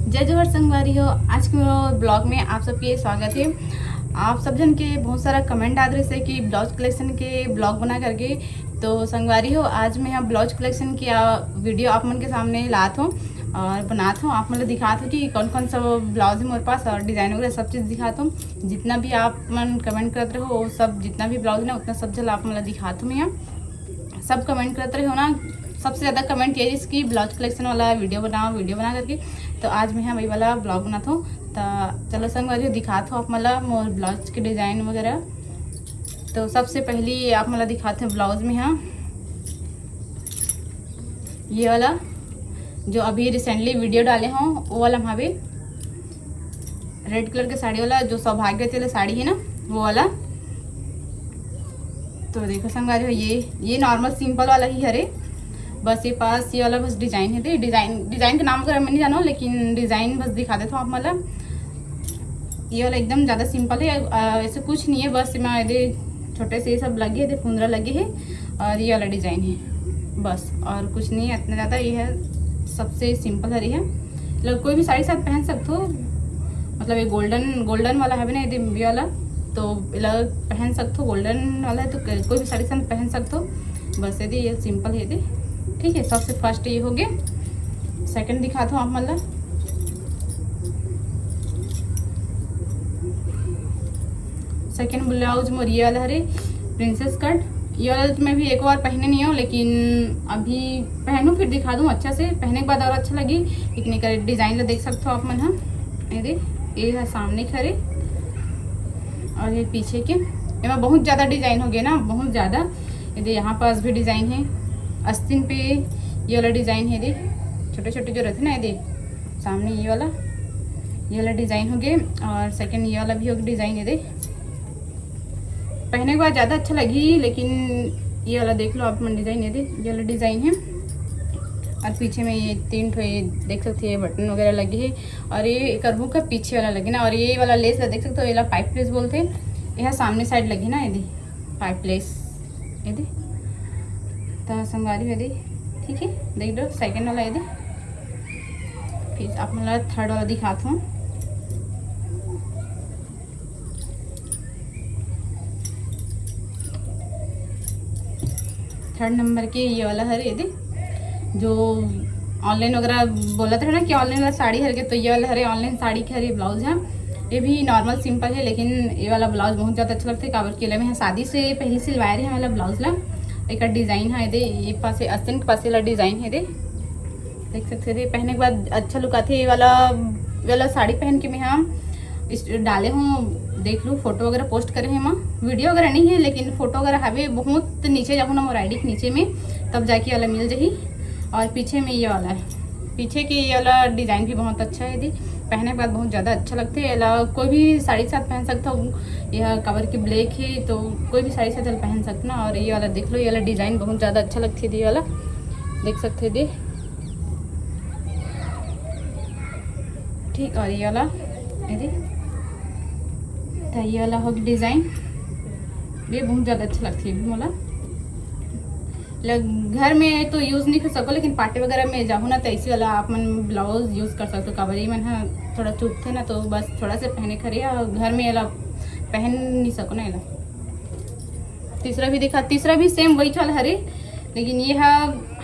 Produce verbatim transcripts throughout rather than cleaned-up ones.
जय जोहार संगवारी हो, आज के मोर ब्लॉग में आप सबके स्वागत है। आप सब जन के बहुत सारा कमेंट आत रहिस हे कि ब्लाउज कलेक्शन के ब्लॉग बना करके। तो संगवारी हो, आज मैं ह ब्लाउज कलेक्शन के वीडियो आप मन के सामने लात हूँ और बनात हूँ, आप मन ल दिखात हूँ कि कौन कौन सा ब्लाउज है मोर पास और डिजाइन वगैरह सब चीज़ दिखात हूँ। जितना भी आप मन कमेंट करत रहो, वो सब जितना भी ब्लाउज ना, उतना सब जन आप मन ल दिखात हूँ मैं ह। सब कमेंट करत रहे हो ना, सबसे ज़्यादा कमेंट ये रहिस कि ब्लाउज कलेक्शन वाला वीडियो बनाओ, वीडियो बना करके। तो आज मैं ह वही वाला ब्लॉग बनात हूँ। तो चलो संगवारी हो, दिखात हूँ आप मन ल मोर ब्लाउज के डिजाइन वगैरह। तो सबसे पहली आप मन ल दिखात हूँ ब्लाउज में ह ये वाला, जो अभी रिसेंटली वीडियो डाले हों, वो वाला हवे रेड कलर के साड़ी वाला, जो सौभाग्यवती वाला साड़ी है ना, वो वाला। तो देखो संगवारी हो, ये ये नॉर्मल सिंपल वाला ही हरे। बस ये पास ये वाला बस डिजाइन है, डिजाइन डिजाइन के नाम वगैरह मैं नहीं जानव, लेकिन डिजाइन बस दिखा देत हूँ आप मन ल। ये वाला एकदम ज़्यादा सिंपल है, अ, ऐसे कुछ नहीं है, बस एमा एदे छोटे से ये सब लगे है, एदे फुंदरा लगे है और ये वाला डिजाइन है बस, और कुछ नहीं है इतना ज़्यादा। ये है सबसे सिंपल हरी है, मतलब कोई भी साड़ी के साथ पहन सकते हो। मतलब ये गोल्डन गोल्डन वाला है ना, ये ये वाला, तो ये पहन सकते हो, गोल्डन वाला है तो क- कोई भी साड़ी के साथ पहन सकते हो। बस ये दे, ये सिंपल है दे। ठीक है, सबसे फर्स्ट ये हो गया। सेकंड दिखात हूँ आप मन ल। सेकंड ब्लाउज मोर ये वाला हरे प्रिंसेस कट। ये वाला तो मैं भी एक बार पहने नहीं हूँ, लेकिन अभी पहनूँ फिर दिखा दूँ अच्छा से। पहने के बाद और अच्छा लगी। लेकिन एकर डिजाइन ला देख सकते हो आप मन ह, ये दे, ये है सामने के हरे और ये पीछे के। एमा बहुत ज़्यादा डिजाइन हो गया ना, बहुत ज़्यादा। ये दे, यहाँ पास भी डिजाइन है, अस्तीन पे ये वाला डिजाइन है दे, छोटे छोटे जो रहते ना, ये दे सामने ये वाला, ये वाला डिजाइन हो गए। और सेकंड ये वाला भी हो गया डिजाइन, ये दे। पहने के बाद ज़्यादा अच्छा लगी, लेकिन ये वाला देख लो आप मन डिजाइन, ये दे, ये वाला डिजाइन है। और पीछे में ये तीन ठो ये देख सकते हैं, बटन वगैरह लगे है। और ये एकर हुक का पीछे वाला लगे ना, और ये वाला लेस ला देख सकते हो, ये ला पाइप लेस बोलते हैं। यह सामने साइड लगे ना, ये दे पाइप लेस, ये दे। तो संगवारी हो दे, ठीक है, देख लो सेकंड वाला ये दे। फिर आप मन ला थर्ड वाला दिखात हूँ। थर्ड नंबर के ये वाला हरे, ये दे, जो ऑनलाइन वगैरह बोलत रहे ना कि ऑनलाइन वाला साड़ी हर के, तो ये वाला हरे ऑनलाइन साड़ी के हरे ब्लाउज है। ये भी नॉर्मल सिंपल है, लेकिन ये वाला ब्लाउज बहुत ज़्यादा अच्छा लगता है। काबर के लिए मैं शादी से पहले सिलवाए रहे वाला ब्लाउज ला, एक डिजाइन है दे, ये पासे अस्तीन के पासे वाला डिजाइन है दे, देख सकते थे। पहने के बाद अच्छा लुक आथे। ये वाला, ये वाला साड़ी पहन के मैं हम इस डाले हूँ, देख लो, फोटो वगैरह पोस्ट करे हैं, वीडियो वगैरह नहीं है, लेकिन फोटो वगैरह हवे। बहुत नीचे जाहू ना मोर आईडी के नीचे में, तब जाके ये वाला मिल जाही। और पीछे में ये वाला है, पीछे के ये वाला डिजाइन भी बहुत अच्छा है दी, पहने के बाद बहुत ज़्यादा अच्छा लगते हैं। एला कोई भी साड़ी के साथ पहन सकता हूँ, यह कवर की ब्लैक है, तो कोई भी साड़ी के साथ पहन सकते ना। और ये वाला देख लो, ये वाला डिजाइन बहुत ज़्यादा अच्छा लगती है दी, ये वाला देख सकते हैं दी। ठीक, और ये वाला, ये दे, तो ये वाला हो डिजाइन, ये बहुत ज़्यादा अच्छा लगती है मोला। लग-, घर में तो यूज़ नहीं कर सको, लेकिन पार्टी वगैरह में जाहू ना, तो ऐसी वाला आप मन ब्लाउज यूज़ कर सकते हो। काबर ये मन ह थोड़ा चुभथे ना, तो बस थोड़ा से पहने खरे, और घर में वाला पहन नहीं सको ना एला। तीसरा भी दिखा, तीसरा भी सेम वही वाला हरे, लेकिन ये हा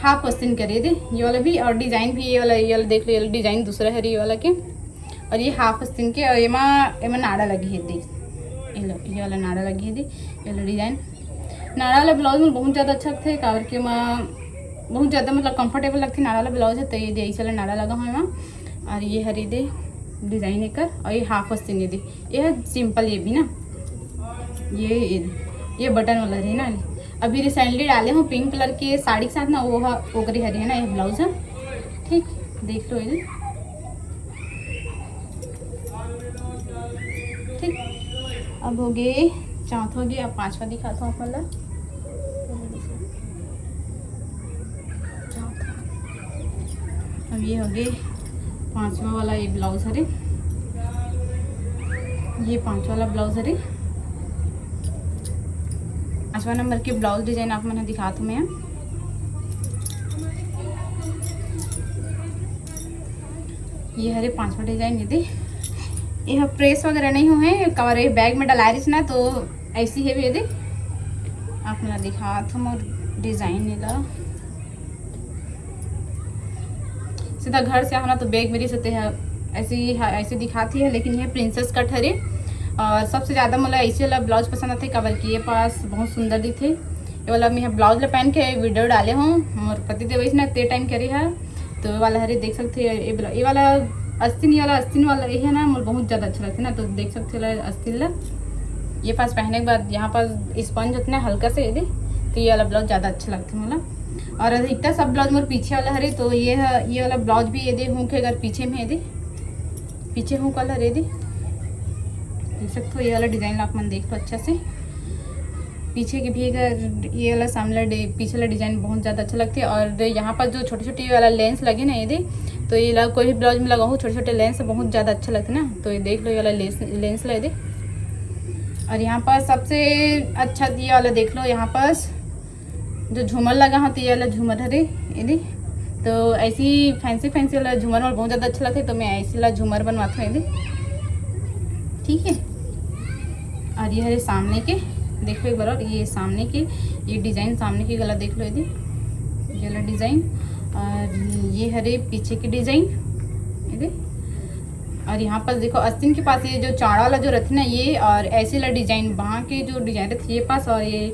हाफ आस्तीन करे दे, ये वाला भी। और डिजाइन भी ये वाला, ये वाला देख लो, ये वाला डिजाइन दूसरा हरे ये वाला के, और ये हाफ आस्तीन के, और एमा एमा नाड़ा लगी है दे, ये लो, ये वाला नाड़ा लगी है दे, ये वाला डिजाइन। नाड़ा वाला ब्लाउज में बहुत ज़्यादा अच्छा लगता है, काबर के एमा बहुत ज़्यादा मतलब कंफर्टेबल लगती है नाड़ा वाला ब्लाउज है, तो ये दे ऐसे वाला नाड़ा लगा हुआ है एमा। और ये हरे दे डिजाइन एकर, और ये हाफ आस्तीन दे, ये है सिंपल, ये भी ना, ये ये, ये बटन वाला रहे ना, अभी रिसेंटली डाले हूँ पिंक कलर के साड़ी के साथ ना, वो ह-, ओकरे हरे है ना ये ब्लाउज है। ठीक, देख लो ये, ठीक। अब हो गए, चौथा हो गया, अब पांचवा दिखाता हूँ आप मतलब। अब ये हो गए पांचवा वाला, ये ब्लाउज हरे, ये पांचवा वाला ब्लाउज हरे। पांचवा नंबर के ब्लाउज डिजाइन आप मन दिखात हूँ मैं। ये हरे पांचवा डिजाइन, ये दे, ये ह प्रेस वगैरह नहीं हुए, कवर ये बैग में डला रही ना, तो ऐसी है भी, ये दे, आप मन ला दिखात हूँ मोर डिजाइन ला। सीधा घर से आना तो बैग मेरी से ऐसे ही, ऐसे दिखाती है, लेकिन ये प्रिंसेस कट हरे। और सबसे ज़्यादा मोला ऐसे वाला ब्लाउज पसंद आते, काबर कि ये पास बहुत सुंदर दिखते। ये वाला मैं ब्लाउज ला पहन के वीडियो डाले हूँ, मोर पति देव ना ते टाइम करे है, तो ये वाला हरे देख सकते हैं। ये ब्ला-, ये वाला अस्तीन, ये वाला अस्तीन वाला ये है ना, मोर बहुत ज़्यादा अच्छा लगता है ना, तो देख सकते हो अस्तीन ला। ये पास पहने के बाद यहाँ पास स्पंज होता है ना हल्का से, ये दे, तो ये वाला ब्लाउज ज़्यादा अच्छा लगता है मोला। और अधिकतर सब ब्लाउज मोर पीछे वाला हरे, तो ये ह-, ये वाला ब्लाउज भी ये दे हुक है अगर पीछे में, ये दे पीछे हुक वाला हरे, ये दे देख सकते हो। ये वाला डिजाइन आप मन देख लो अच्छा से। पीछे की भी अगर ये वाला सामने डि-, पीछे वाला डिजाइन बहुत ज़्यादा अच्छा लगता है। और यहाँ पर जो छोटे छोटे वाला लेंस लगे ना, ये दे, तो ये ला कोई भी ब्लाउज में लगाऊँ, छोटे छोटे लेंस बहुत ज़्यादा अच्छा लगता है ना, तो ये देख लो, ये वाला लेंस, लेंस ला, ये दे। और यहाँ पर सबसे अच्छा ये वाला देख लो, यहाँ पर जो झूमर लगा हो, तो ये वाला झूमर हरे, ये दे। तो ऐसी फैंसी फैंसी वाला झूमर मोला बहुत ज़्यादा अच्छा लगता है, तो मैं ऐसी वाला झूमर बनवाता हूँ, ये दे। ठीक है, और ये हरे सामने के, देख लो एक बार, और ये सामने के, ये डिजाइन सामने के गला देख लो, ये दे, ये वाला डिजाइन, और ये हरे पीछे की डिजाइन, ये दे। और यहाँ पास देखो, अस्तीन के पास ये जो चौड़ा वाला जो रहता है ना, ये और ऐसे वाला डिजाइन, वहाँ के जो डिजाइन रहता है ये पास, और ये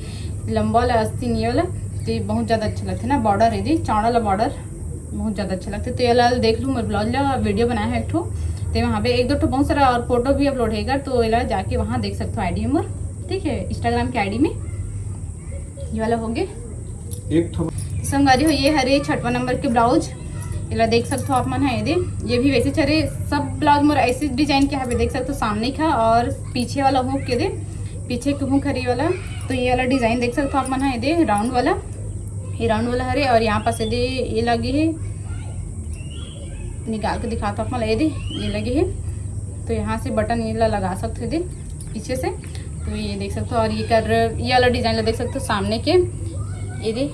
लंबा वाला अस्तीन, ये वाला, तो ये बहुत ज़्यादा अच्छा लगता है ना, बॉर्डर है जी, चौड़ा वाला बॉर्डर बहुत ज़्यादा अच्छा लगता है। तो ये वाला देख लो, मोर ब्लाउज ला वीडियो बनाया है एक ठो, तो वहाँ पे एक दो ठो बहुत सारा और फोटो भी अपलोड हैगा, तो ये वाला जाके वहाँ देख सकते हो आईडी मोर, ठीक है, इंस्टाग्राम के आईडी में। ये वाला हो गया। एक ठो संगवारी हो, ये हरे छठवां नंबर के ब्लाउज, एला देख सकते हो आप मन है, ये दे, ये भी वैसे चरे, सब ब्लाउज मोर ऐसे डिजाइन के हवे, देख सकते हो सामने का और पीछे वाला हुक के दे, पीछे के हुक हरे वाला, तो ये वाला डिजाइन देख सकते हो आप मन है, ये दे राउंड वाला, ये राउंड वाला हरे, और यहाँ पास ये दे, ये लगे है, निकाल के दिखाता हूँ आप मन ला, ये दे, ये लगे है, तो यहाँ से बटन ये ला लगा सकते हो, ये दे पीछे से। तो ये देख सकते हो, और ये कर, ये वाला डिजाइन ला देख सकते हो सामने के, ये दे,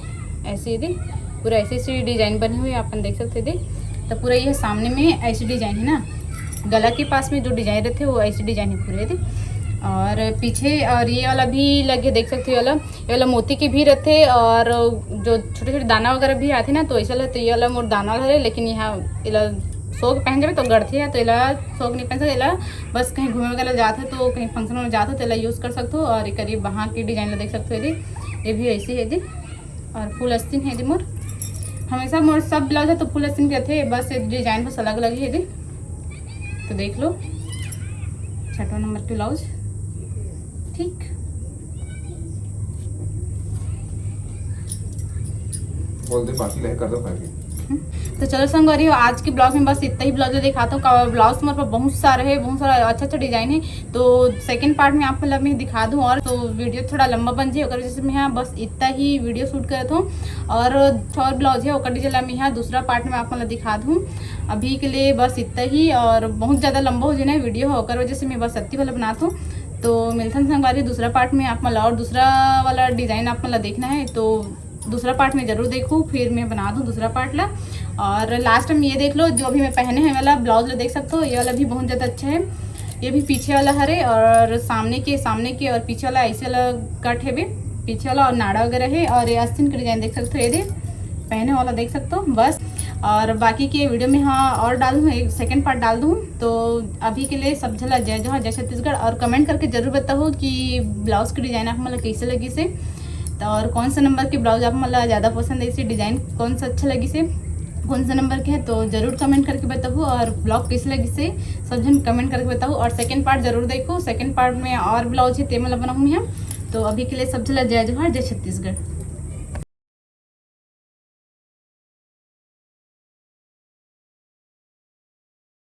ऐसे ये दे, पूरा ऐसे ऐसे डिजाइन बने हुए आप मन देख सकते हो, ये दे। तो पूरा ये सामने में ऐसे डिजाइन है ना, गला के पास में जो डिजाइन रहते हैं वो ऐसे डिजाइन है पूरे, ये दे। और पीछे, और ये वाला भी लगे, देख सकते हो, ये वाला, ये वाला मोती के भी रहते, और जो छोटे छोटे दाना वगैरह भी आते ना, तो ऐसा लगता है, ये वाला मोर दाना वाला है, लेकिन यहाँ एला शौक पहन जावे तो गड़थे है, तो एला शौक नहीं पहन सकते, एला बस कहीं घूमे वगैरह जात हो, तो कहीं फंक्शन में जात हो, तो एला यूज कर सकते हो। और एक करीब वहाँ की डिजाइन ला देख सकते हो, ये दे, ये भी ऐसे है जी, और फुल अस्तीन है जी मोर, हमेशा मोर सब ब्लाउज है तो फुल अस्तीन के थे, बस ये डिजाइन बस अलग अलग है जी। तो देख लो, छठवां नंबर के ब्लाउज, ठीक। बोल दे, बाकी लाइक कर दो, बाकी। हम्म, तो चलो संगवारी हो, आज के ब्लॉग में बस इतना ही ब्लाउज दिखाता हूँ। का-, ब्लाउज मोर पर बहुत सारा है, बहुत सारा अच्छा अच्छा डिजाइन है। तो सेकंड पार्ट में आप मतलब मैं दिखा दूँ, और तो वीडियो थोड़ा लंबा बन जाए, ओकर वजह से मैं यहाँ बस इतना ही वीडियो शूट करत हूँ। और थोड़ा ब्लाउज है, ओकर डिजाइन मैं यहाँ दूसरा पार्ट में आप मतलब दिखा दूँ। अभी के लिए बस इतना ही, और बहुत ज़्यादा लंबा हो जाए ना वीडियो, ओकर वजह से मैं बस अत्ती वाला बनात हूँ। तो मिलथन संगवारी दूसरा पार्ट में आप मतलब, और दूसरा वाला डिजाइन आप मतलब देखना है तो दूसरा पार्ट में जरूर देखो, फिर मैं बना दूँ दूसरा पार्ट ला। और लास्ट में ये देख लो, जो भी मैं पहने हैं वाला ब्लाउज ला देख सकते हो, ये वाला भी बहुत ज़्यादा अच्छा है। ये भी पीछे वाला हरे और सामने के, सामने के और पीछे वाला ऐसे वाला कट है भी, पीछे वाला और नाड़ा वगैरह है। और ये अस्तीन का डिजाइन देख सकते हो, ये दे पहने वाला देख सकते हो बस। और बाकी के वीडियो में हाँ और डालूँ, एक सेकंड पार्ट डाल दूँ। तो अभी के लिए सब झला जय जोहार, जय छत्तीसगढ़। और कमेंट करके जरूर बताओ कि ब्लाउज की डिजाइन आप मतलब कैसे लगी से, तो और कौन सा नंबर के ब्लाउज आप मतलब ज़्यादा पसंद है, इसे डिजाइन कौन सा अच्छा लगी से, कौन सा नंबर के है, तो जरूर कमेंट करके बताओ। और ब्लॉग कैसे लगी से सब जन कमेंट करके बताओ। और सेकंड पार्ट जरूर देखो, सेकंड पार्ट में और ब्लाउज है ते मतलब बनाऊँ मैं। तो अभी के लिए सब झला जय जोहार, जय छत्तीसगढ़।